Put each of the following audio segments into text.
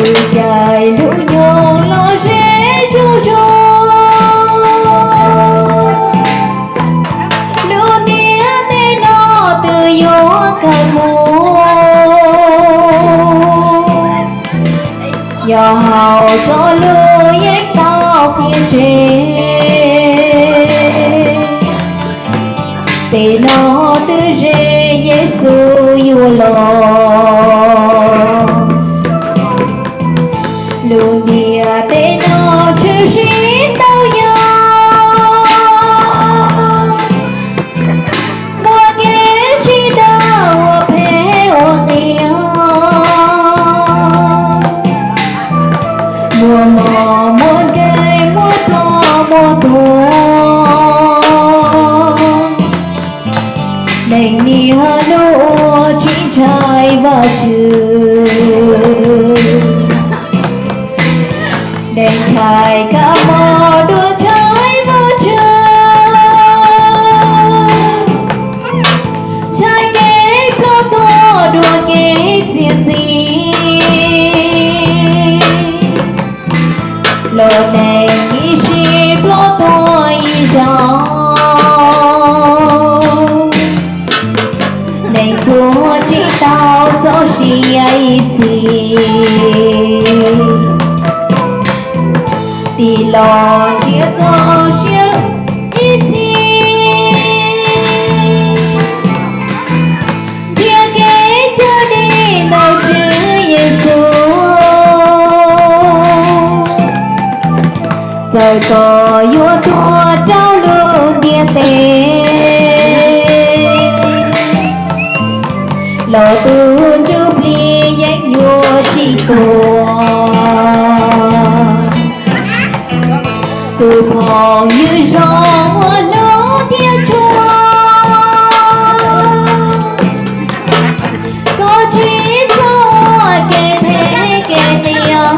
Caij lub nyoog los ze zuj zus, lub ntiaj teb no twb yuav kawg mus. Nyob hauv txoj lus yeej tau qhia tseg, pem no twb ze Yexus yuav los. Lub ntiaj teb no tshwm sim ntau yam, muaj kev tsis tau ua phem ua qias, muaj mob muaj nkeeg muaj ploj muaj tuag. Neeg niaj hnub ua tsis ntshai Vajtswv, neeg ntshai kab mob dua ntshai Vajtswv, ntshai kev ploj tuag dua kev txiav txim. Los neeg ib sim ploj tuag ib zaug, neeg tuag tsis tau txoj sia ib txhis. Tig los nrhiav txoj sia ib txhis, nrhiav kev cawm dim ntawm Tswv Yexus. Txawm koj yuav tuag rau lub ntiaj teb, los tus ntsuj plig yeej yuav tsis tuag. Tus phooj ywg zoo uas hlub thiab tshua, koj tsis txhob ua kev phem kev qias,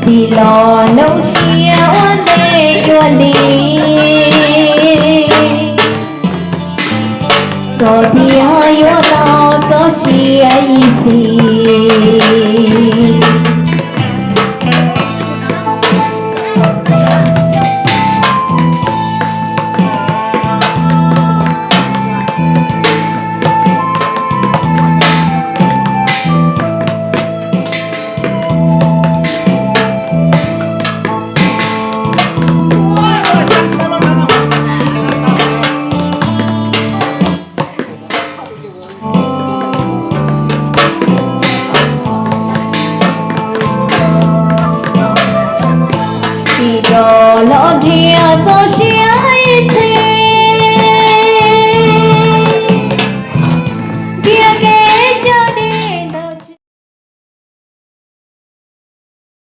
tig los hloov siab ua ntej dua li, koj thiaj yuav tau txoj sia ib txhis. Tig los nrhiav txoj sia